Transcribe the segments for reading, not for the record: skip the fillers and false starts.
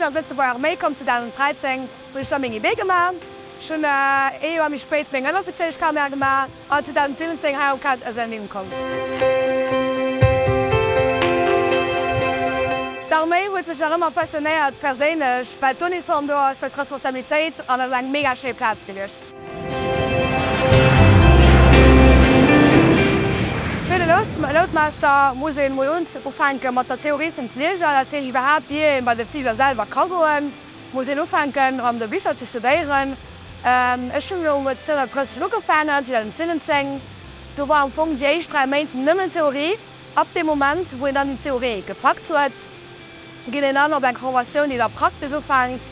sinn an d'Lëtzebuerger Arméi komm 2013, hunn ech da meng IB gemaach. Ech hunn ee Joer méi spéit meng Ënneroffizéieschcarrière gemaach an 2017 hei um KSN ukomm. D'Arméi huet mech nach ëmmer passionéiert, perséinlech, well d'Uniform do ass, well d'Responsabilitéit an et ass eng mega schéi Plaz gewiescht. Fir de Loadmaster muss een mol ufänke mat der Theorie vum Flieger, dat heescht iwwerhaapt ier een bei de Flieger selwer ka goen, Muss een ufänken an de Bicher ze studéieren. Ech hunn elo mat 230 ugefaangen, 2017. Do war am Fong déi éischt 3 Méint nëmmen Theorie. Ab deem Moment wou een dann déi Theorie gepackt huet, geet een dann op eng Formatioun déi da praktesch ufänkt.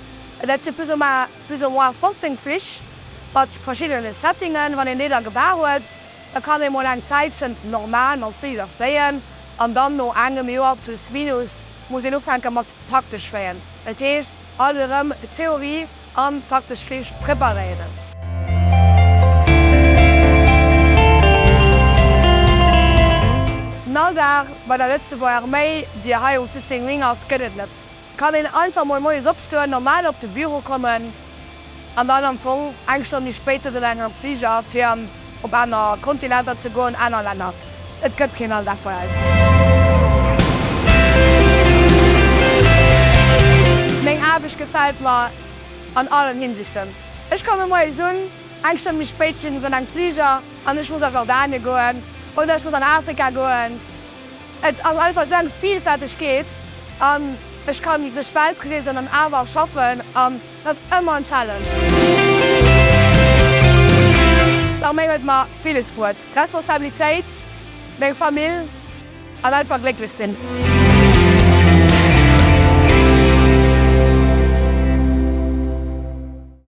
Dat si plus ou moins plus ou moins 15 Flich mat verschiddene Settingen. Wann een déi da gemaach huet, da kann ee mol eng Zäitchen normal mam Fliger fléien an dann no engem Joer plus minus muss een ufänke mat taktesch fléien. Dat heescht alt erëm Theorie an taktesch Flich preparéieren. Den Alldag bei der Lëtzebuerger Arméi, déi hei um 15 Wing ass, gëtt et net. Kann een einfach mol moies opstoen, normal op de Büro kommen an dann am Fong eng Stonn méi spéit sëtzt een an engem Fliger fir an op aner Kontinenter ze goen, aner Länner. Et gëtt keen Alldag bei eis. Meng Aarbecht gefält mer an allen Hinsichten. Ech komme moies un, eng Stonn méi spéit stinn ech an engem Fliger an ech muss a Jordanien goen oder ech muss an Afrika goen. Et ass einfach esou eng Villfältegkeet an ech kann duerch d'Welt reesen an awer schaffen an et ass ëmmer en Challenge. D'Arméi huet mer villes bruet, Responsabilitéit, meng Famill an einfach glécklech sinn.